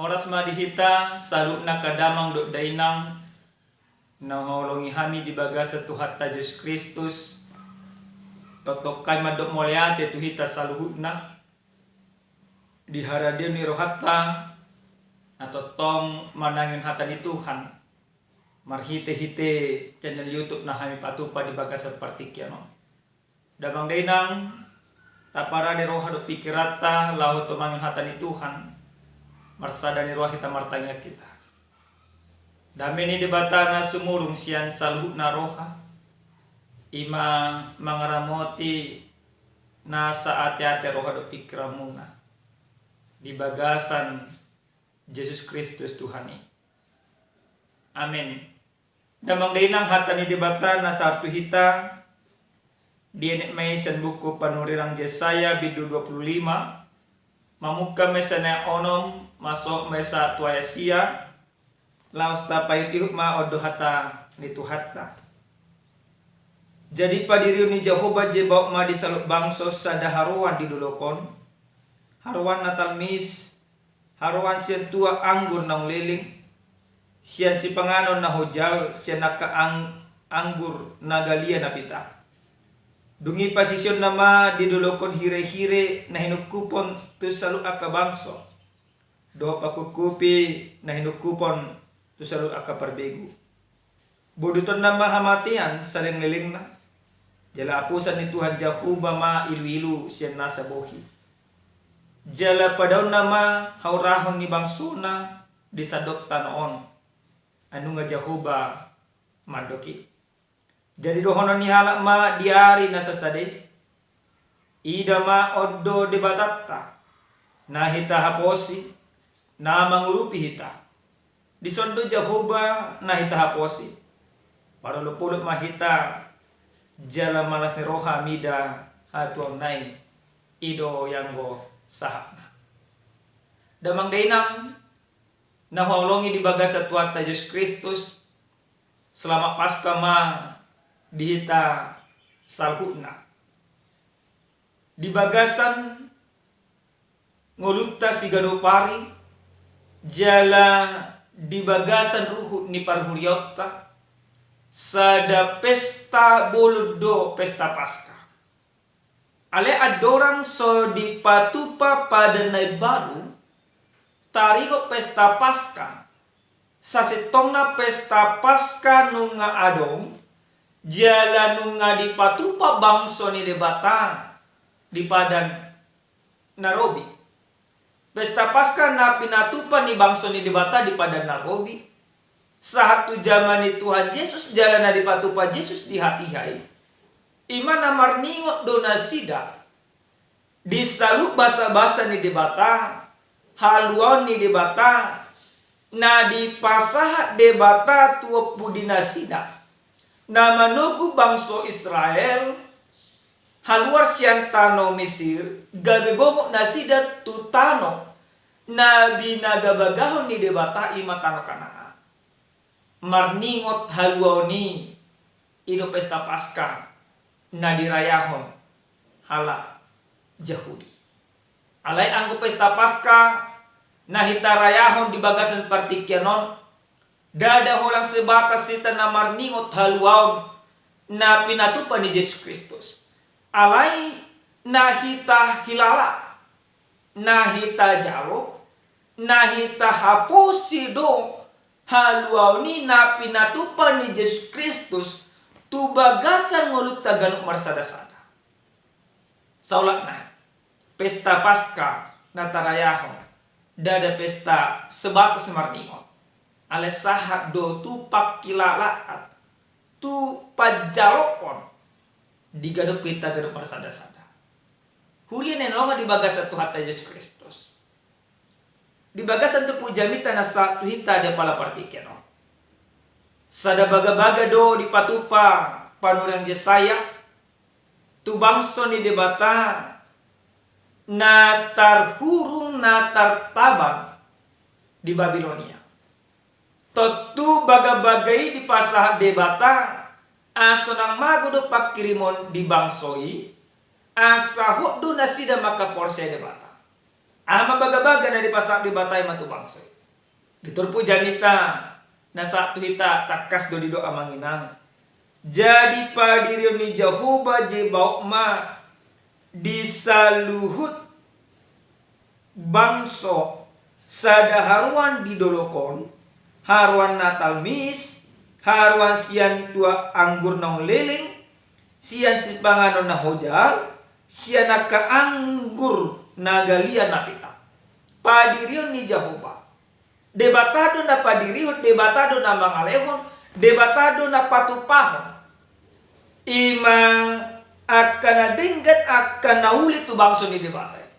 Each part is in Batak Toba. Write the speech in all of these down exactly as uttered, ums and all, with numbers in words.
Horas ma di hita saluhutna angka damang dohot dainang na huhaholongi hami di bagasan Tuhanta Jesus Kristus. Tongtong hami mandok mauliate tu hita saluhutna di haradeon ni rohanta na tongtong manangihon hata ni Tuhan marhitehite channel YouTube na hami patupa di bagasan partingkian on. Damang dainang, taparade roha dohot pingkiranta laho tumangihon hata ni Tuhan. Marsada ni roha hita, martangiang hita. Dame ni Debata na sumurung sian saluhutna roha, i ma mangaramoti nasa ateate roha dohot pingkiranmuna di bagasan Jesus Kristus Tuhan i. Amen. Damang dainang, hata ni Debata na sahat tu hita dienet ma i sian buku panurirang Jesaya bindu dua puluh lima, mamungka ma i sian ayat onom masuk ma i sahat tu ayat sia. Laos tapaihutihut ma on do hata ni Tuhanta. Jadi padirihon ni Jahowa Zebaot ma di saluhut bangso sada haroan di dolok on, haroan na talmis, haroan sian tuak anggur naung leleng, sian sipanganon na hojal, sian angka ang-, anggur na galia na pita. Dung i pasiseonna ma di dolok on hirehire na hinungkupon tu saluhut angka bangso, dohot pangkungkupi na hinungkupon tu saluhut angka parbegu. Bodutonna ma hamatean saleleng-lelengna, jala apusan ni Tuhan Jahowa ma iluilu sian nasa bohi. Jala padaonna ma haurahon ni bangsona di sandok tano on. Ai nunga Jahowa mandok i. Jadi dohonon ni halak ma di ari na sasada i, ida ma on do Debatanta, na hita haposi, na mangurupi hita. Dison do Jahowa na hita haposi. Parolopolop ma hita, jala malas ni roha mida hatuaonna i. I do i anggo sahatna. Damang dainang na huhaholongi di bagasan Tuhanta Jesus Kristus, Selamat Paskah ma di hita saluhutna. Di bagasan ngolunta siganup ari, jala di bagasan ruhut ni parhuriaonta, sada pesta bolon do pesta Paskah. Alai andorang so dipatupa Padan na Imbaru, taringot pesta Paskah, sasintongna pesta Paskah nunga adong, jala nunga dipatupa bangso ni Debata di Padan na Robi. Pesta Paskah na pinatupa ni bangso ni Debata di Padan na Robi, sahat tu jaman ni Tuhan Jesus, jala na dipatupa Jesus di hatiha i, i ma na marningot do nasida di saluhut basabasa ni Debata, haluaon ni Debata, na dipasahat Debata tu ompu di nasida, na manogu bangso Israel haluar sian tano Misir, gabe bongot nasida tu tano na binagabagahon ni Debata, i ma tano Kanaan. Marningot haluaon i, i do pesta Paskah na dirayahon halak Jahudi. Alai anggo pesta Paskah na hita rayahon di bagasan partingkian on, ndada holan sebatas hita na marningot haluaon na pinatupa ni Jesus Kristus. Alai na hita hilala, na hita jalo, na hita haposi do haluaon i na pinatupa ni Jesus Kristus tu bagasan ngolunta ganup marsadasada. Saulakna i, pesta Paskah na tarayahon ndada pesta sebatas marningot, alai sahat do tu pangkilalaan, tu panjaloon di ganup hita ganup marsadasada. Huria na hinaholongan di bagasan Tuhanta Jesus Kristus, di bagasan turpuk jamita na sahat tu hita di apala partingkian on, sada bagabaga do dipatupa panurirang Jesaya tu bangso ni Debata na tarhurung, na tartabang di Babilonia. Tontu bagabaga i dipasahat Debata asa unang mago do pangkirimon di bangso i, asa hot do nasida mangkaporseai Debata. Aha ma bagabaga na dipasahat Debata i ma tu bangso i? Di turpuk jamita na sahat tu hita, tangkas do didok amang inang. Jadi padirihon ni Jahowa Zebaot ma di saluhut bangso sada haroan di dolok on, haroan na talmis, haroan sian tua anggur naung leleng, sian sipanganon na hojal, sian angka anggur na galian na pita. Padirihon ni Jahowa. Debata do na padirihon, Debata do na mangalehon, Debata do na patupahon. I ma angka na denggan, angka na uli tu bangso ni Debata i.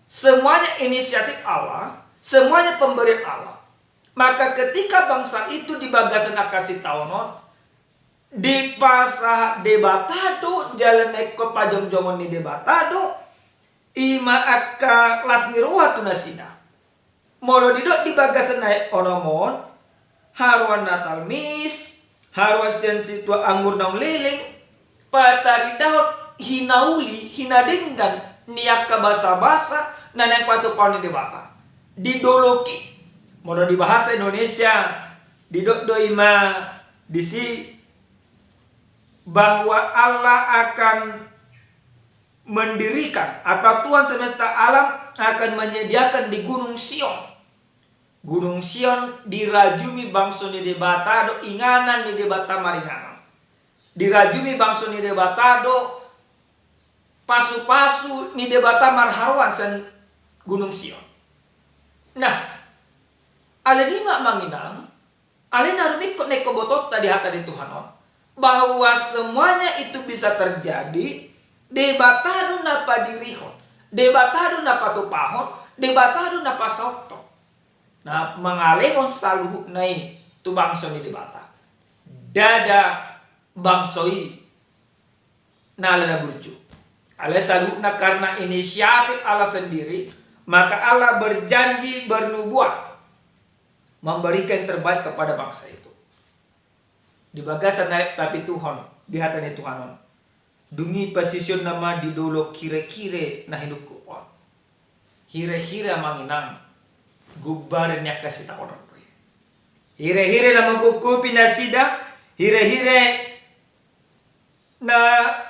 Semuanya inisiatif Allah, semuanya pemberian Allah. Maka ketika bangsa itu di bagasan angka sitaonon, dipasahat Debata do, jala na ingkon pajongjongon ni Debata do, i ma angka las ni roha tu nasida. Molo didok di bagasan ayat onom on, haroan na talmis, haroan sian situa anggur naung leleng, patarindahon hinauli, hinadenggan ni angka basabasa na naeng patupahon ni Debata. Di dolok i, molo di bahasa Indonesia, didok do i ma disi bahwa Allah akan mendirikan, atau Tuhan semesta alam akan menyediakan di Gunung Sion. Gunung Sion dirajumi bangso ni Debata do, inganan ni Debata maringanan. Dirajumi bangso ni Debata do pasupasu ni Debata marharoan sian Gunung Sion. Nah, alani i ma amang inang, alai na rumingkot na ingkon botoonta di hata ni Tuhan on, bahwa semuanya itu bisa terjadi, Debata do na padirihon, Debata do na patupahon, Debata do na pasaothon. Na mangalehon saluhutna i tu bangso ni Debata. Ndada bangso i na ala na burju. Alai saluhutna karena inisiatif Allah sendiri, maka Allah berjanji, bernubuat, memberikan yang terbaik kepada bangsa itu. Di bagasan ayat tapituhon, di hata ni Tuhan on, dung i pasisionna ma di dolok hirehire na hinungkun on. Hirehire amang inang, gombaran ni angka sitaonon do i. Hirehire na mangkupkupi nasida, hirehire na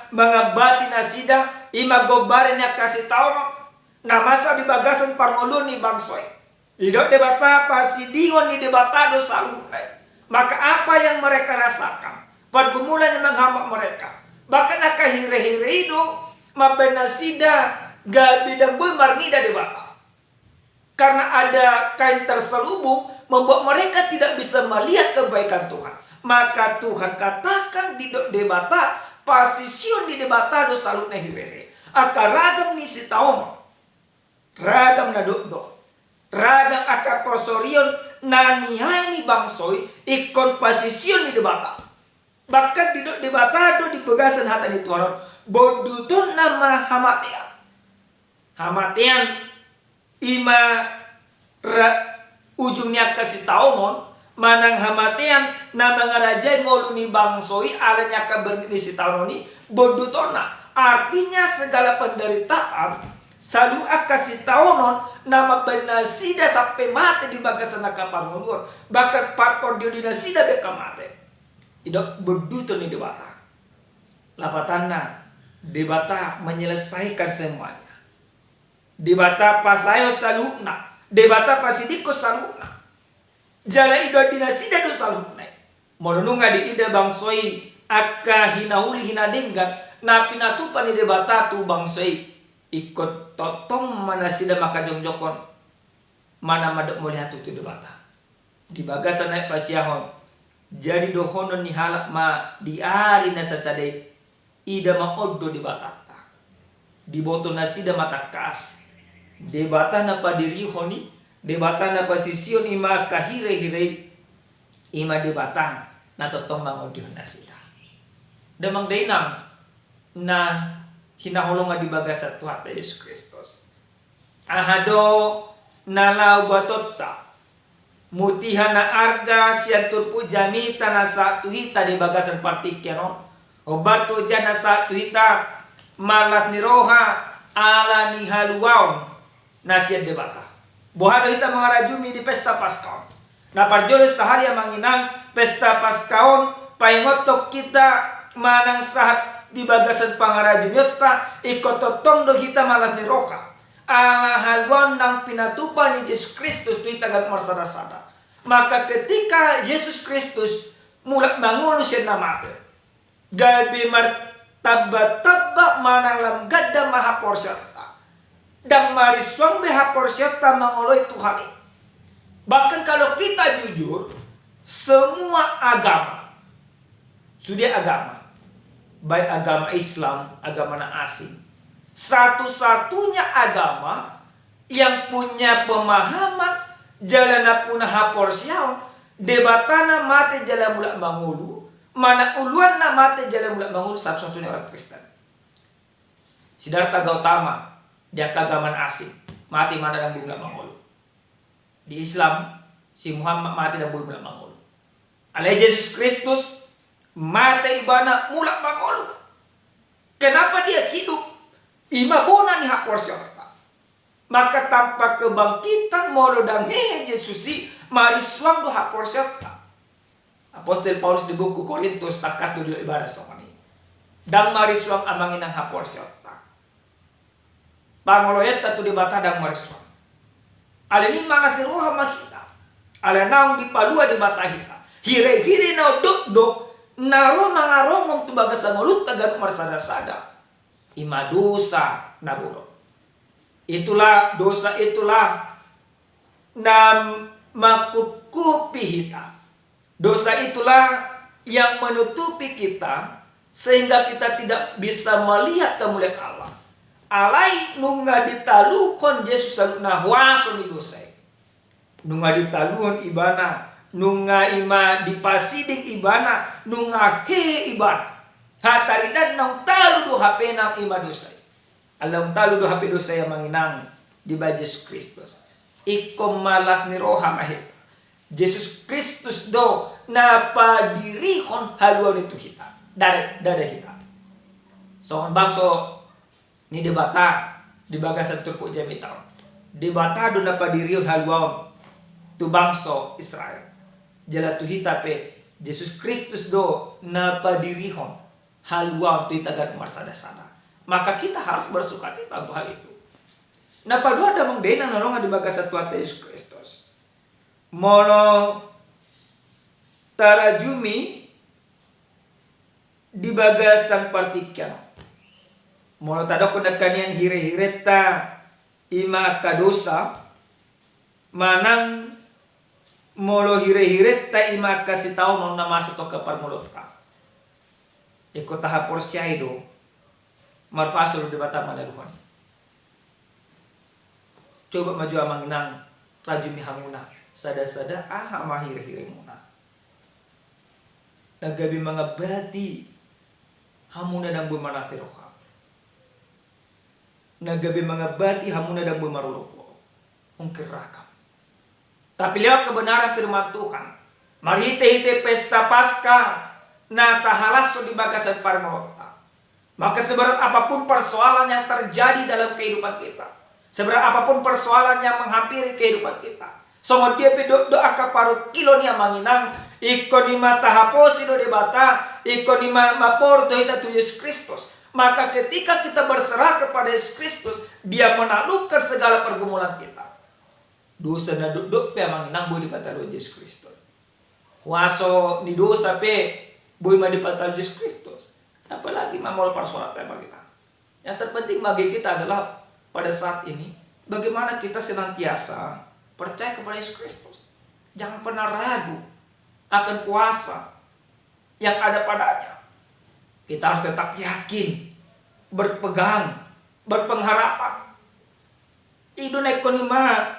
mangambati nasida, i ma gombaran ni angka sitaonon na masa di bagasan parngoluon ni bangso i. Didok Debata, pasidingon ni Debata do saluhutna i. Maka apa yang mereka rasakan, pergumulan yang menghambat mereka, bahkan angka hirehire i do mambaen nasida gabe dang boi marnida Debata. Karena ada kain terselubung, membuat mereka tidak bisa melihat kebaikan Tuhan. Maka Tuhan katakan, didok Debata, pasision ni Debata do saluhutna hirehire. Angka ragam ni sitaonon, ragam na dokdok, ragam angka parsorion na niae ni bangso i ingkon pasision ni Debata. Bahkan didok Debata do di bagasan hata ni Tuhan on, bondutonna ma hamatean. Hamatean i ma ra-, ujung ni angka sitaonon, manang hamatean na mangarajai ngolu ni bangso i ala ni angka bernit ni sitaonon i, bondutonna. Artinya segala penderitaan, saluhut angka sitaonon na mambaen nasida sampe mate di bagasan angka parngoluon, bahkan partondion ni nasida be angka mate, didok bonduton ni Debata. Lapatanna, Debata menyelesaikan semuanya. Debata pasaehon saluhutna, Debata pasidingkon saluhutna. Jala idaon di nasida do saluhutna i. Molo nunga diida bangso i angka hinauli hinadenggan na pinatupa ni Debata tu bangso i, ingkon tongtong ma nasida mangkajongjongkon manang mandok mauliate tu Debata. Di bagasan ayat pasiahon, jadi dohonon ni halak ma di ari na sasada i, ida ma on do Debatanta. Diboto nasida ma tangkas, Debata na padirihon i, Debata na pasision i ma angka hirehire i, i ma Debata na tongtong mangondihon nasida. Damang dainang na hinaholongan di bagasan Tuhanta Jesus Kristus. Aha do na laho boatonta? Mutiha na arga sian turpuk jamita na sahat tu hita di bagasan partingkian on, hombar tu hita na sahat tu hita, marlas ni roha ala ni haluaon na sian Debata. Boha do hita mangarajumi di pesta Paska on? Na parjolo sahali amang inang, pesta Paska on paingothon hita manang sahat di bagasan pangarajumionta, ingkon tongtong do hita malas ni roha ala haluaon nang pinatupa ni Jesus Kristus tu hita ganup marsada-sada. Maka ketika Jesus Kristus mulak mangolu sian na mate, gabe martamba-tamba manang lam ganda ma haporseaonta. Ndang marisuang be haporseaonta mangoloi Tuhan i. Bahkan kalau kita jujur, semua agama, sude agama, baik agama Islam, agama na asing, satu-satunya agama yang punya pemahaman jala na puna haporseaon, Debata na mate jala mulak mangolu, manang uluan na mate jala mulak mangolu, satu-satunya orang Kristen. Siddhartha Gautama di angka agama na asing, mate ibana ndang boi mulak mangolu. Di Islam, si Muhammad mate ndang boi mulak mangolu. Alai Jesus Kristus mate ibana mulak mangolu. Kenapa dia hidup? I ma bona ni haporseaonta. Maka tanpa kebangkitan molo ndang hehe Jesus i, marisuang do haporseaonta. Apostel Paulus di buku Korintus tangkas do didok ibana songon i. Ndang marisuang amang inang haporseaonta. Pangoloionta tu Debata ndang marisuang. Alani i malas ni roha ma hita. Ala naung dipalua Debata hita. Hira-hira na ondok do na ro mangarongom tu bagasan ngolunta ganup marsada-sada. I ma dosa na bolon. Itulah dosa itulah na mangkupkupi hita. Dosa itulah yang menutupi kita sehingga kita tidak bisa melihat kemuliaan Allah. Alai nunga ditaluhon Jesus saluhutna huaso ni dosa i. Nunga ditaluhon ibana, nunga i ma dipasiding ibana, nunga hehe ibana. Hataridaan naung talu do hape nang i ma dosa i. Alai naung talu do hape dosa i amang inang dibahen Jesus Kristus. Ingkon malas ni roha ma hita. Jesus Kristus do na padirihon haluaon i tu hita. Ndada, ndada hita. Songon bangso ni Debata di bagasan turpuk jamita on. Debata do na padirihon haluaon tu bangso Israel. Jala tu hita pe Jesus Kristus do na padirihon haluaon tu hita ganup marsada-sada. Maka kita harus bersukacita untuk hal itu. Na paduahon damang dainang na hinaholongan di bagasan Tuhanta Jesus Kristus. Molo tarajumi di bagasan partingkian. Molo tadokkon nangkaningan hire-hirenta i ma angka dosa, manang molo hire-hirenta i ma angka sitaonon na masa tu angka parngoluonta. Ingkon tahaporseai do, marhuaso do Debata manaluhon i. Coba ma jo amang inang, rajumi hamuna, sada-sada aha ma hire-hiremuna. Na gabe mangambati hamuna ndang boi malas ni roha. Na gabe mangambati hamuna ndang boi marolopolop. Mungkin ragam. Tapi lewat kebenaran firman Tuhan, marhite-hite pesta Paskah na tahalashon di bagasan parngoluonta. Maka seberat apapun persoalan yang terjadi dalam kehidupan kita, seberat apapun persoalan yang menghampiri kehidupan kita, songon dia pe dokdok angka parungkilon i amang inang, ingkon i ma tahaposi do Debata, ingkon i ma maporus do hita tu Jesus Kristus. Maka ketika kita berserah kepada Yesus Kristus, Dia menaklukkan segala pergumulan kita. Dosa na dokdok pe amang inang boi dipataluhon Jesus Kristus. Huaso ni dosa pe boi ma dipataluhon Jesus Kristus. Apalagi ma molo parsoalan pe amang inang. Yang terpenting bagi kita adalah pada saat ini, bagaimana kita senantiasa percaya kepada Yesus Kristus. Jangan pernah ragu akan kuasa yang ada padanya. Kita harus tetap yakin, berpegang, berpengharapan. I do na ingkon i ma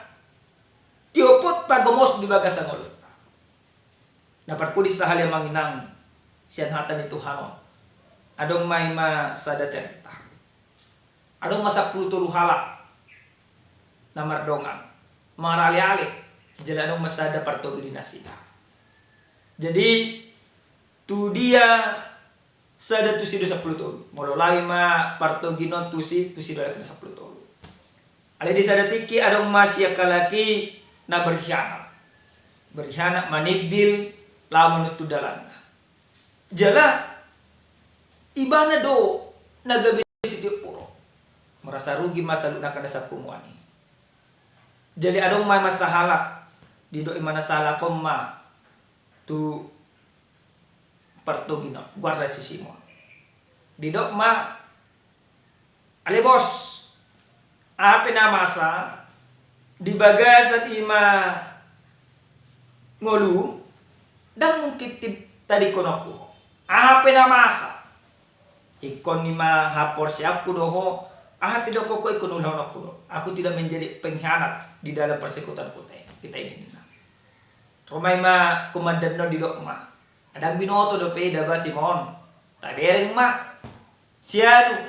tioponta gomos di bagasan ngolunta. Na parpudi sahali amang inang sian hata ni Tuhan on. Adong ma i ma sada carita. Adong ma sampulu tolu halak na mardongan, marale-ale, jala adong ma sada partogi di nasida. Jadi, tu dia sada tusi do sampulu tolu. Molo laho i ma partogi on tusi, tusi do halak na sampulu tolu. Alai di sada tingki adong ma siangkalaki na berkhianat. Berkhianat, manimbil, laho manuntu dalanna. Jala ibana do na gabe sitiop puru. Merasa rugi ma saluhutna angka na sapunguan i. Jadi adong ma na sahalak, didok i ma na sahalak on ma tu partogi on, goarna si Simon. Didok ma, ale bos, aha pe na masa di bagasan i ma ngolu, ndang mungkin ti-, tadingkononku ho. Aha pe na masa, ingkon i ma haporseaonku do ho, aha pe didokkon ho ingkon ulahononku do. Aku tidak menjadi pengkhianat di dalam persekutuan kita ini, kita ini, ninna. Ro ma i ma komandan on, didok ma, ndang binoto dope i da ba Simon. Tabereng ma. Sianu.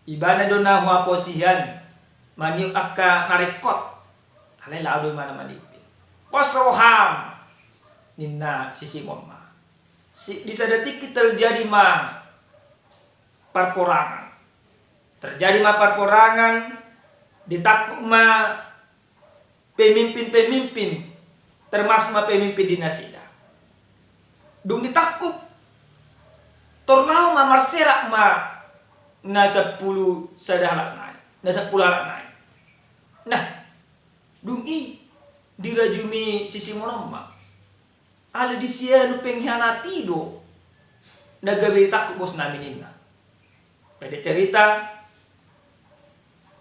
Ibana do na huhaposian maniop angka na ringkot. Alai laho do ibana manimbil. Pos roham, ninna si Simon ma. Si-, di sada tingki terjadi ma parporangan. Terjadi ma parporangan, ditangkup ma pemimpin-pemimpin, termasuk ma pemimpin di nasida. Dung ditangkup, tor laho ma marserak ma na sampulu sada halak nai, na sampulu halak nai. Nah, dung i dirajumi si Simon on ma. Alai disi ahu pengkhianat i do na gabe ditangkup bosnami, ninna. Pendek cerita,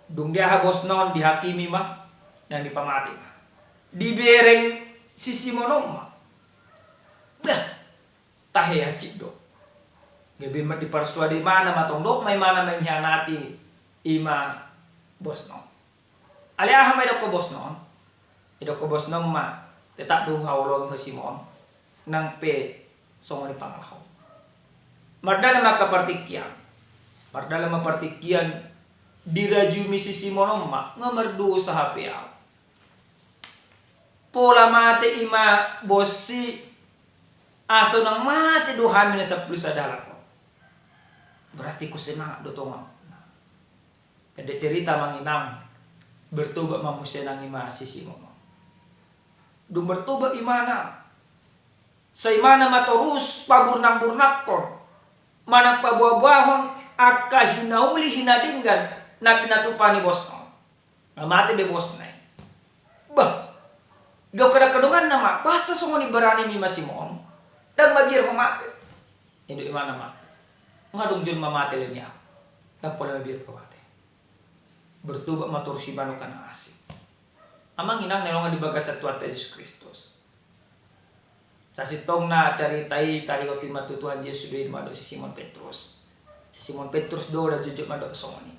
dung diaha bosna on, dihakimi ma, nang dipamate ma. Dibereng si Simon on ma. Bah, tahe hansit do. Gabe ma diparsuade imana ma, tong dok ma imana mengkhianati i ma bosna on. Alai aha ma didok bosna on? Didok bosna on ma, tetap do huhaholongi ho Simon, nang pe songon i pangalahom. Mardalan ma angka partingkian. Mardalan ma partingkian, dirajumi si Simon on ma, nga mardosa hape ahu. Pola mate i ma bos i, asa unang mate do hami na sampulu sada halak on. Berarti ingkon semangat do tong ahu. Pendek cerita, amang inang, bertobat ma muse nang i ma si Simon on. Dung bertobat imana, sai imana ma torus paburnang-burnangkon, manang paboa-boahon angka hinauli hinadenggan na pinatupa ni bosna on. Nga mate be bosna i. Bah, didok angka donganna ma, boasa songon i beranimi ma Simon, ndang mabiar ho mate? Didok imana ma, nga adong jolma mate lae ni ahu, ndang pola mabiar ho mate. Bertobat ma torus ibana, angka na asing. Amang inang na hinaholongan di bagasan Tuhanta Jesus Kristus. Sasintongna carita i taringot i ma tu Tuhan Jesus do i, mandok si Simon Petrus. Si Simon Petrus do na jotjot mandok songon i.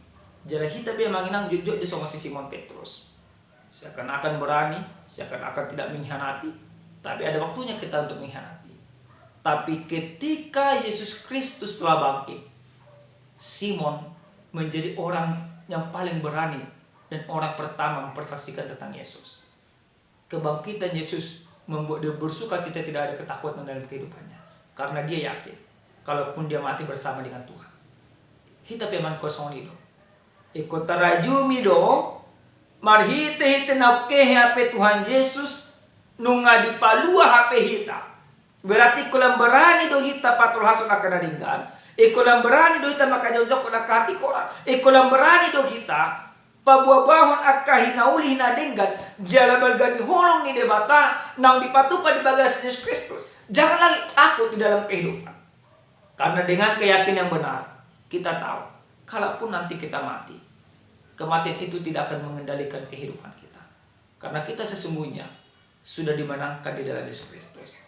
Jala hita pe, amang inang, jotjot do songon si Simon Petrus. Seakan-akan berani, seakan-akan tidak mengkhianati, tapi ada waktunya kita untuk mengkhianati. Tapi ketika Yesus Kristus telah bangkit, Simon menjadi orang yang paling berani dan orang pertama mempersaksikan tentang Yesus. Kebangkitan Yesus membuat dia bersukacita, tidak ada ketakutan dalam kehidupannya. Karena dia yakin, kalaupun dia mati bersama dengan Tuhan. Hita pe, amang, ingkon songon i do. Ingkon tarajumi do, marhite-hite na ungkehe hape Tuhan Jesus, nunga dipalua hape hita. Berarti ingkon lam berani do hita patolhashon angka na denggan, ingkon lam berani do hita manghajoujouhon angka hatikoran, ingkon lam berani do hita paboa-boahon angka hinauli hinadenggan, jala balga ni holong ni Debata naung dipatupa di bagasan Jesus Kristus. Jangan lagi takut di dalam kehidupan. Karena dengan keyakinan yang benar, kita tahu, kalaupun nanti kita mati, kematian itu tidak akan mengendalikan kehidupan kita. Karena kita sesungguhnya sudah dimenangkan di dalam Yesus Kristus.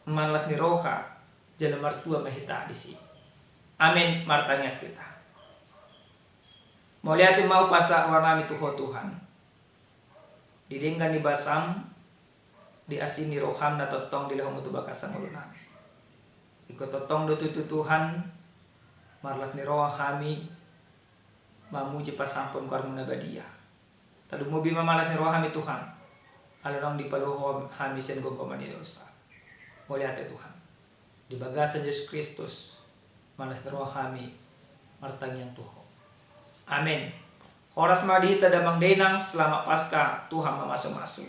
Marlas ni roha, jala martua ma hita disi. Amin. Martangiang hita. Mauliate ma hupasahat rohanami tu Ho Tuhan. Di denggan ni basam, di asi ni roham na tongtong dilehonmu tu bagasan ngolunami. Ingkon tongtong do tutu Tuhan, marlas ni roha hami mamuji pasahathon goarmu na badia. Tarlumobi ma marlas ni roha hami Tuhan, ala naung dipalua Ho hami sian gomgoman ni dosa. Mauliate Tuhan. Di bagasan Jesus Kristus, marlas ni roha hami martangiang tu Ho. Amen. Horas ma di hita damang dainang, selamat Paskah, Tuhan ma mamasu-masu.